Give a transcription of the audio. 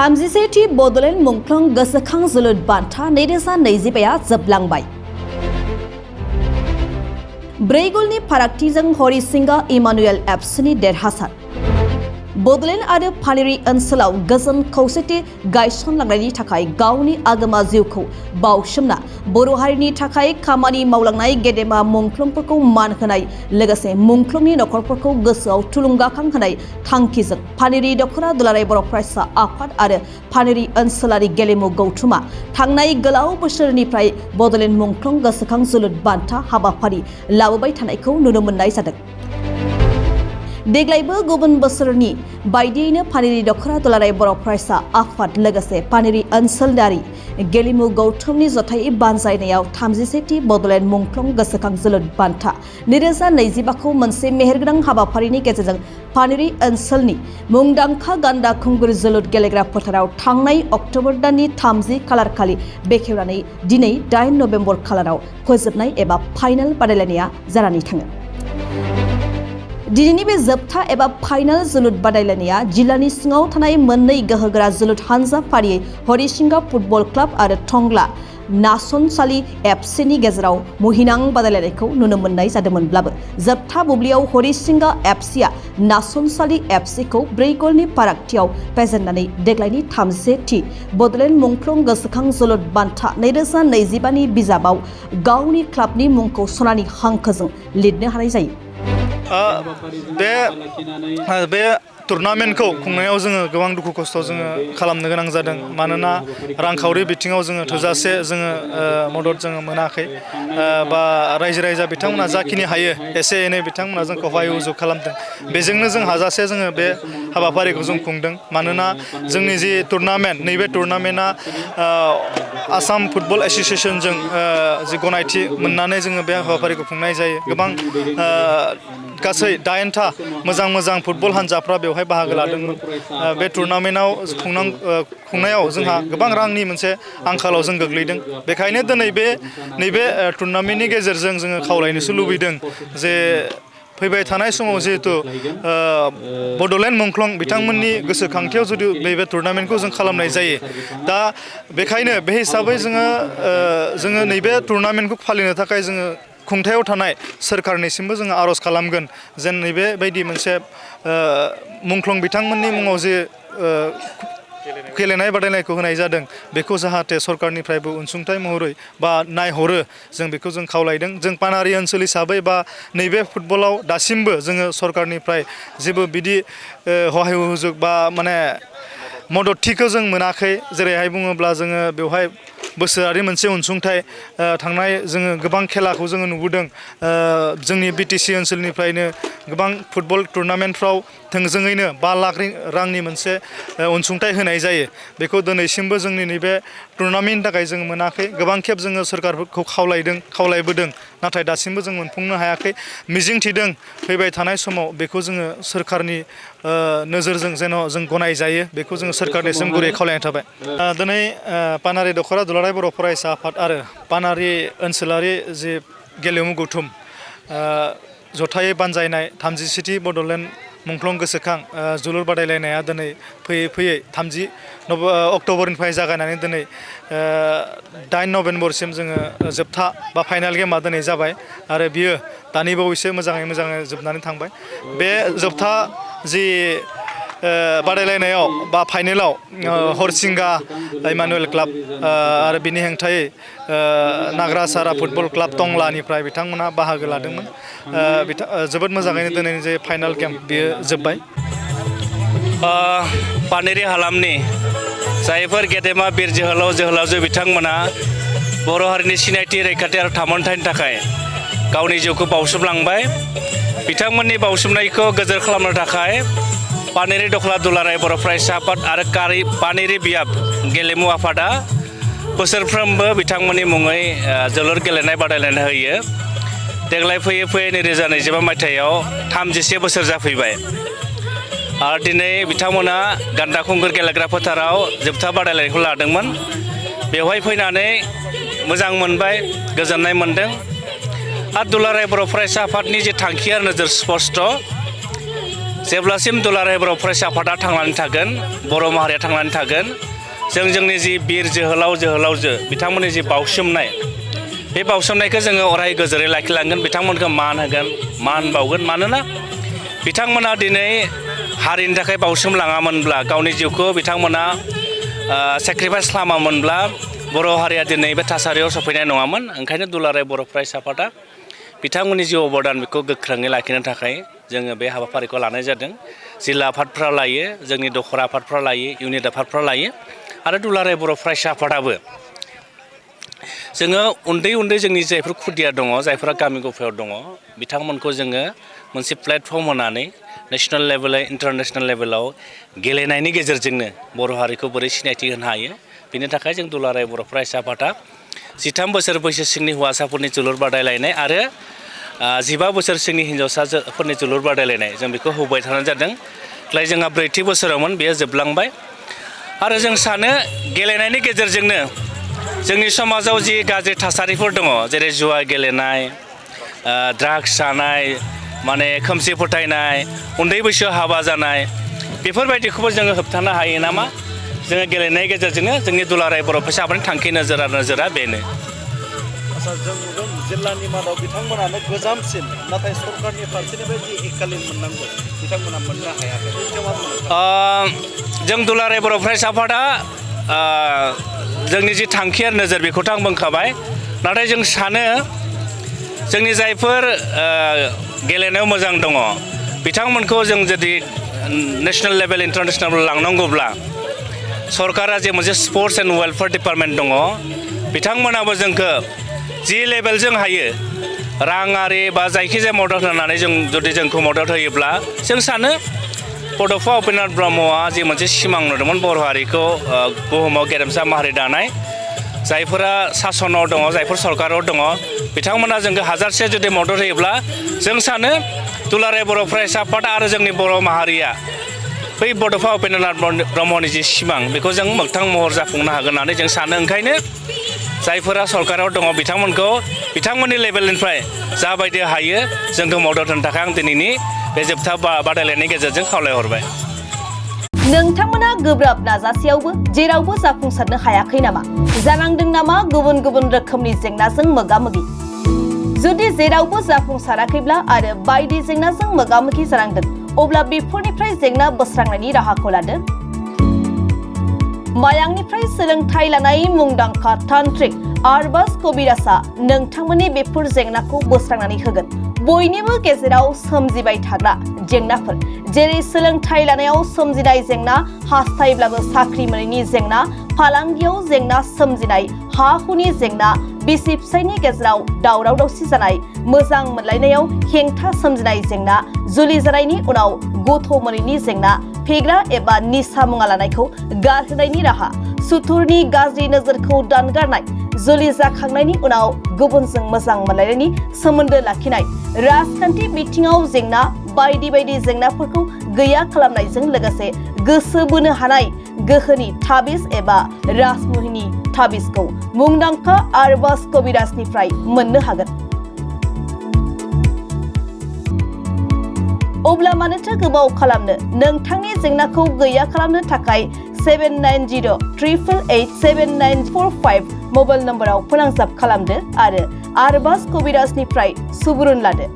31थि बड'लेण्ड मुंख्लं गोसोखां जोलुर बान्था 2025 जोबलांबाय। 4 गलनि फारागथिजों हरिसिंगा इमानुएल एफसिनि देरहासार। बड'लेण्ड आरो पानेरि ओनसोलाव गोजोन खौसेथि गायसनलांनायनि थाखाय गावनि आगोमा जिउखौ बाउसोमना बर' हारिनि थाखाय खामानि मावलांनाय गेदेमा मुंख्लंफोरखौ मान होनाय लोगोसे मुंख्लंनि नखरफोरखौ गोसोआव थुलुंगाखां होनाय थांखिजों पानेरि दख'रा दुलाराय बर' फरायसा आफाद आरो पानेरि ओनसोलारि गेलेमु गौथुमा थांनाय गोलाव बोसोरनिफ्राय बड'लेण्ड मुंख्लं गोसोखां जोलुर बान्था हाबाफारि लाबोबाय थानायखौ नुनो मोननाय जादों। देग्लायबो गुबुन बोसोरनि बायदियैनो पानेरि दख'रा दुलाराय बर' फरायसा आफाद लोगोसे पानेरि ओनसोलारि गेलेमु गौथुमनि जथायै बानजायनायाव 31थि बड'लेण्ड मुंख्लं गोसोखां जोलुर बान्था 2025खौ मोनसे मेहेरगोनां हाबाफारिनि गेजेरजों पानेरि ओनसोलनि मुंदांखा गान्दा खुंगुर जोलुर गेलेग्रा फोथाराव थांनाय अक्ट'बर दाननि 30 खालार खालि बेखेवनानै दिनै 8 नभेम्बर खालाराव फोजोबनाय एबा फाइनाल बादायलायनाया जानानै थाङो। दिनैनि बे जोबथा एबा फाइनाल जोलुर बादायलायनाया जिल्लानि सिङाव थानाय मोननै गोहोगोरा जोलुर हानजा फारियै हरिसिंगा फुटबल क्लाब आरो टंला नासनसालि एफसिनि गेजेराव मुहिनां बादायलायनायखौ नुनो मोननाय जादोंमोनब्लाबो जोबथा बुब्लियाव हरिसिंगा एफसिआ नासनसालि एफसिखौ 4 गलनि फारागथियाव फेजेननानै देग्लायनि 31थि बड'लेण्ड मुंख्लं गोसोखां जोलुर बान्था 2025नि बिजाबाव गावनि क्लाबनि मुंखौ सनानि हांखोजों लिरनो हानाय जायो। बे टुर्नामेन्टखौ खुंनायाव जोङो गोबां दुखु खस्थ' जोङो खालामनो गोनां जादों मानोना रांखावरि बिथिङाव जोङो थोजासे जोङो मदद जोङो मोनाखै बा रायजो राजा बिथांमोना जाखिनि हायो एसे एनै बिथांमोना जोंखौ सहयोग खालामदों। बेजोंनो जों हाजासे जोङो बे हाबाफारिखौ जों खुंदों मानोना जोंनि जि टुर्नामेन्ट नैबे टुर्नामेन्टआ आसाम फुटबल एस'सिएशनजों जि गनायथि मोननानै जोङो बे हाबाफारिखौ खुंनाय जायो। गोबां गासै 8था मोजां फुटबल हान्जाफ्रा बेवहाय बाहागो लादोंमोन। बे टुर्नामेन्टआव खुंनायाव जोंहा गोबां रांनि मोनसे आंखालाव जों गोग्लैदों। बेखायनो दिनै नैबे टुर्नामेन्टनि गेजेरजों जोङो खावलायनोसो लुबैदों जे फैबाय थानाय समाव जिहेतु बड'लेण्ड मुंख्लं बिथांमोननि गोसोखांथियाव जुदि बे टुर्नामेन्टखौ जों खालामनाय जायो। दा बेखायनो बे हिसाबै जोङो नैबे टुर्नामेन्टखौ फालिनो थाखाय जोङो खुंथायाव थानाय सोरखारनिसिमबो जोङो आर'ज खालामगोन जेन नैबे बायदि मोनसे मुंख्लं बिथांमोननि मुङाव जे गेलेनाय बादायनायखौ होनाय जादों बेखौ जाहाथे सरकारनिफ्रायबो अनसुंथाइ महरै बा नायहरो जों बेखौ जों खावलायदों। जों पानेरि ओनसोल हिसाबै बा नैबे फुटबलाव दासिमबो जोङो सरकारनिफ्राय जेबो बिदि सहाय हुजुग बा माने मददथिखौ जों मोनाखै। जेरैहाय बुङोब्ला जोङो बेवहाय बोसोरारि मोनसे अनसुंथाइ थांनाय जोङो गोबां खेलाखौ जोङो नुबोदों। जोंनि बिटिसि ओनसोलनिफ्रायनो गोबां फुटबल टुर्नामेन्टफ्राव थोंजोङैनो 5 लाख रांनि मोनसे अनसुंथाइ होनाय जायो। बेखौ दिनैसिमबो जोंनि नैबे टुर्नामेन्टनि थाखाय जों मोनाखै। गोबां खेब जोङो सोरखारखौ खावलायबोदों नाथाय दासिमबो जों मोनफुंनो हायाखै। मिजिंथिदों फैबाय थानाय समाव बेखौ जोङो सोरखारनि नोजोरजों जेन' जों गनायजायो बेखौ जोङो सोरखारनिसिम गुरै खावलायनाय थाबाय। दिनै पानेरि दख'रा दुलाराय बर' फरायसा आफाद आरो पानेरि ओनसोलारि जि गेलेमु गौथुम जथायै बानजायनाय 31थि बड'लेण्ड मुंख्लं गोसोखां जोलुर बादायलायनाया दिनै फैयै 30 अक्ट'बरनिफ्राय जागायनानै दिनै 8 नभेम्बरसिम जोङो जोबथा बा फाइनाल गेमा दिनै जाबाय आरो बियो दानि बावैसो मोजाङै जोबनानै थांबाय। बे जोबथा जि बादायलायनायाव बा फाइनेलाव हरिसिंगा इमानुएल क्लाब आरो बिनि हेंथायै नाग्रासारा फुटबल क्लाब टंलानिफ्राय बिथांमोना बाहागो लादोंमोन। जोबोद मोजाङैनो दिनैनि जे फाइनाल गेम बियो जोब्बाय। पानेरि हालामनि जायफोर गेदेमा बिर जोहोलावजो बिथांमोना बर' हारिनि सिनायथि रैखाथि आरो थामोनथायनि थाखाय गावनि जिउखौ बाउसोमलांबाय। बिथांमोननि बाउसोमनायखौ गोजोर खालामनो थाखाय पानेरि दख'रा दुलाराय बर' फरायसा आफाद आरो पानेरि बियाब गेलेमु आफादा बोसोरफ्रोमबो बिथांमोननि मुङै जोलुर गेलेनाय बादायलायनाय होयो। देग्लाय फैयै 2025 मायथाइयाव 31 बोसोर जाफैबाय आरो दिनै बिथांमोना गान्दा खुंगुर गेलेग्रा फोथाराव जोबथा बादायलायनायखौ लादोंमोन। बेवहाय फैनानै मोजां मोनबाय, गोजोननाय मोनदों। आरो दुलाराय बर' फरायसा आफादनि जे थांखि आरो नोजोर स्पष्ट जेब्लासिम दुलाराय बर' फरायसा आफादा थांनानै थागोन बर' माहारिया थांनानै थागोन जों जोंनि जि बिर जोहोलाव जोहोलावजो बिथांमोननि जि बावसोमनाय बे बावसोमनायखौ जोङो अराय गोजोरै लाखिलांगोन बिथांमोनखौ मान होगोन मान बावगोन मानोना बिथांमोना दिनै हारिनि थाखाय बावसोमलाङामोनब्ला गावनि जिउखौ बिथांमोना सेक्रिफाइस खालामामोनब्ला बर' हारिया दिनै बे थासारियाव सफैनाय नङामोन ओंखायनो दुलाराय बर' फरायसा आफादा बिथांमोननि जिउ अबदान बेखौ गोख्रोङै लाखिनो थाखाय जोङो बे हाबाफारिखौ लानाय जादों जिल्ला आफादफ्रा लायो जोंनि दखरा आफादफ्रा लायो इउनिट आफादफ्रा लायो आरो दुलाराय बर' फरायसा आफादाबो जोङो उन्दै उन्दै जोंनि जायफोर खुदिया दङ जायफोरा गामि गफायाव दङ बिथांमोनखौ जोङो मोनसे प्लेटफर्म होनानै नेसनेल लेभेल इन्टारनेसनेल लेभेलाव गेलेनायनि गेजेरजोंनो बर' हारिखौ बोरै सिनायथि होनो हायो बेनि थाखाय जों दुलाराय बर' फरायसा आफादा 13 बोसोर बैसो सिंनि हौवासाफोरनि जोलुर बादायलायनाय आरो 15 बोसोर सिंनि हिन्जावसाफोरनि जोलुर बादायलायनाय जों बेखौ होबाय थानाय जादों नाथाय जोंहा 4थि बोसोरावमोन बेयो जोबलांबाय आरो जों सानो गेलेनायनि गेजेरजोंनो जोंनि समाजाव जि गाज्रि थासारिफोर दङ जेरै जुवा गेलेनाय ड्राग्स जानाय माने खोमसि फोथायनाय उन्दै बैसोआव हाबा जानाय बेफोरबायदिखौबो जोङो होबथानो हायो नामा जोङो गेलेनायनि गेजेरजोंनो जोंनि दुलाराय बर' फरायसा आफादनि थांखि नोजोरा बेनो जों नुदों जिल्लानि मादाव बिथांमोनानो गोजामसिन नाथाय सरकारनि फारसेनिफ्राय जि एकालिन मोननांगौ बिथांमोना मोननो हायाखै जों दुलाराय बर' फरायसा आफादा जोंनि जि थांखि आरो नोजोर बेखौथ' आं बुंखाबाय नाथाय जों सानो जोंनि जायफोर गेलेनायाव मोजां दङ बिथांमोनखौ जों जुदि नेसनेल लेभेल इन्टारनेसनेल लांनांगौब्ला सरकारा जे मोनसे स्पर्ट्स एन्ड वेलफेयार डिपार्टमेन्ट दङ बिथांमोनाबो जोंखौ जि लेभेलजों हायो राङारि बा जायखिजाया मदद होनानै जों जुदि जोंखौ मदद होयोब्ला जों सानो बड'फा उपेन्द्र ब्रह्मआ जि मोनसे सिमां नुदोंमोन बर' हारिखौ बुहुमाव गेरेमसा माहारि दानाय जायफोरा सासनाव दङ जायफोर सरकाराव दङ बिथांमोना जोंखौ हाजारसे जुदि मदद होयोब्ला जों सानो दुलाराय बर' फरायसा आफाद आरो जोंनि बर' माहारिया बै बड'फा उपेन्द्र ब्रह्मनि जि सिमां बेखौ जों मोगथां महर जाफुंनो हागोन होननानै जों सानो ओंखायनो जायफोरा सरकाराव दङ बिथांमोनखौ बिथांमोननि लेभेलनिफ्राय जाबायदि हायो जोंखौ मदद होनो थाखाय आं दिनैनि बे जोबथा बादायलायनायनि गेजेरजों खावलायहरबाय नोंथांमोना गोब्राब नाजासेयावबो जेरावबो जाफुंसारनो हायाखै नामा जानांदों नामा गुबुन गुबुन रोखोमनि जेंनाजों मोगा-मोगि जुदि जेरावबो जाफुंसाराखैब्ला आरो बायदि जेंनाजों मोगा-मोगि जानांदों अब्ला बेफोरनिफ्राय जेंना बोस्रांनायनि राहाखौ लादो मायांनिफ्राय सोलोंथाइ लानाय मुंदांखा तान्त्रिक आरबाज कबिराजआ नोंथांमोननि बेफोर जेंनाखौ बोस्रांनानै होगोन बयनिबो गेजेराव सोमजिबाय थाग्रा जेंनाफोर जेरै सोलोंथाइ लानायाव सोमजिनाय जेंना हास्थायब्लाबो साख्रि मोनैनि जेंना फालांगियाव जेंना सोमजिनाय हा हुनि जेंना बिसि फिसायनि गेजेराव दावराव दावसि जानाय मोजां मोनलायनायाव हेंथा सोमजिनाय जेंना जुलि जानायनि उनाव गथ' मोनैनि जेंना फेग्रा एबा निसा मुवा लानायखौ गारहोनायनि राहा सुथुरनि गाज्रि नोजोरखौ दानगारनाय जुलि जाखांनायनि उनाव गुबुनजों मोजां मोनलायनायनि सोमोन्दो लाखिनाय राजखान्थि बिथिङाव जेंना बायदि बायदि जेंनाफोरखौ गैया खालामनायजों लोगोसे गोसो बोनो हानाय गोहोनि थाबिज एबा राजमुहिनि थाबिजखौ मुंदांखा आरबाज कबिराजनिफ्राय मोननो हागोन अब्ला मानोथो गोबाव खालामनो नोंथांनि जेंनाखौ गैया खालामनो थाखाय 7908887945 मबाइल नम्बराव फोनांजाब खालामदो आरो आरबाज कबिराजनिफ्राय सुबुरुन लादो